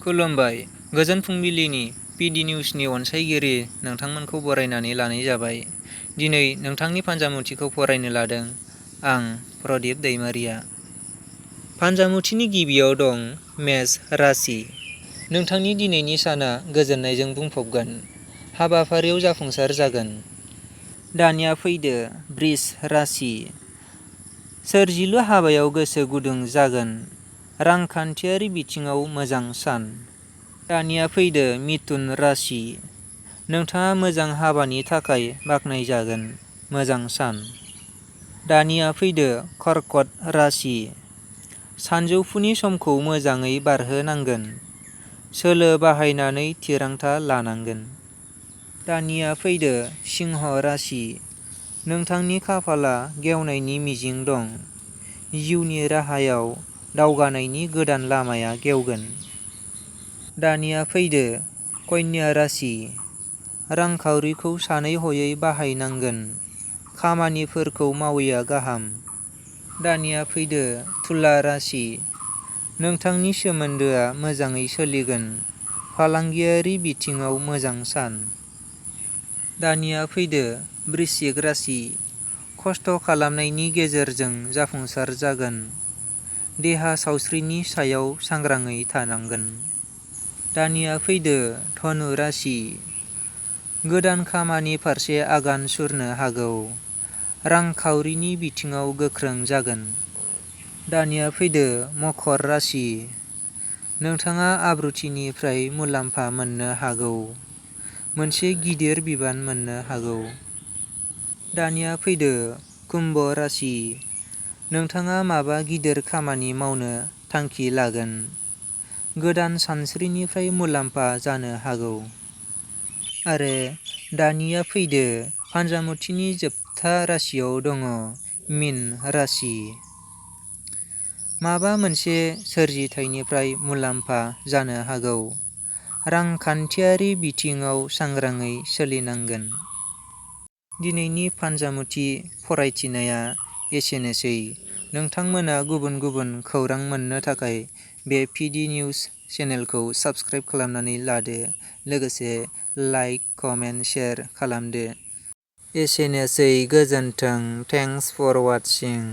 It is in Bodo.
खुलुमबाय। गोजोन फुंबिलिनि पिडि निउसनि अनसायगिरि नोंथांमोनखौ बरायनानै लानाय जाबाय। दिनै नोंथांनि फान्जामुथिखौ फरायनो लादों आं प्रदीप दैमारिया। फान्जामुथिनि गिबियाव दं मेष राशि। नोंथांनि दिनैनि साना गोजोननायजों बुंफबगोन। हाबाफारियाव जाफुंसार जागोन। दानिया फैदो बृष राशि। सोरजिलु हाबायाव गोसो गुदुं जागोन। रांखान्थियारि बिथिङाव मोजां सान। दानिया फैदो मिथुन राशि। नोंथाङा मोजां हाबानि थाखाय बाख्नायजागोन। मोजां सान। दानिया फैदो कर्कट राशि। सानजौफुनि समखौ मोजाङै बारहोनांगोन। सोलो बाहायनानै थिरांथा लानांगोन। दानिया फैदो सिंह राशि। नोंथांनि खाफालआ गेवनायनि मिजिं दं। जिउनि राहायाव दावगानायनि गोदान लामाया गेवगोन। दानिया फैदो कन्या राशि। रांखावरिखौ सानै हयै बाहायनांगोन। खामानिफोरखौ मावैया गाहाम। दानिया फैदो तुला राशि। नोंथांनि सोमोन्दोआ मोजाङै सोलिगोन। फालांगियारि बिथिङाव मोजां सान। दानिया फैदो वृश्चिक राशि। खस्थ' खालामनायनि गेजेरजों जाफुंसार जागोन। देहा सावस्रिनि सायाव सांग्राङै थानांगोन। दानिया फैदो धनु राशि। गोदान खामानि फारसे आगान सुरनो हागौ। रांखावरिनि बिथिङाव गोख्रों जागोन। दानिया फैदो मकर राशि। नोंथाङा आब्रुथिनिफ्राय मुलाम्फा मोननो हागौ। मोनसे गिदिर बिबान मोननो हागौ। दानिया फैदो कुम्भ राशि। नोंथाङा माबा गिदिर खामानि मावनो थांखि लागोन। गोदान सानस्रिनिफ्राय मुलाम्फा जानो हागौ। आरो दानिया फैदो फान्जामुथिनि जोबथा राशियाव दङ मीन राशि। माबा मोनसे सोरजिथायनिफ्राय मुलाम्फा जानो हागौ। रांखान्थियारि बिथिङाव सांग्राङै सोलिनांगोन। दिनैनि फान्जामुथि फरायथिनाया एसेनोसै। नोंथांमोना गुबुन गुबुन खौरां मोननो थाखाय बे पिडि निउस चेनेलखौ साबस्क्राइब खालामनानै लादो। लोगोसे लाइक, कमेन्ट, शेयार खालामदो। एसेनोसै गोजोन्थों। Thanks for वाचिं।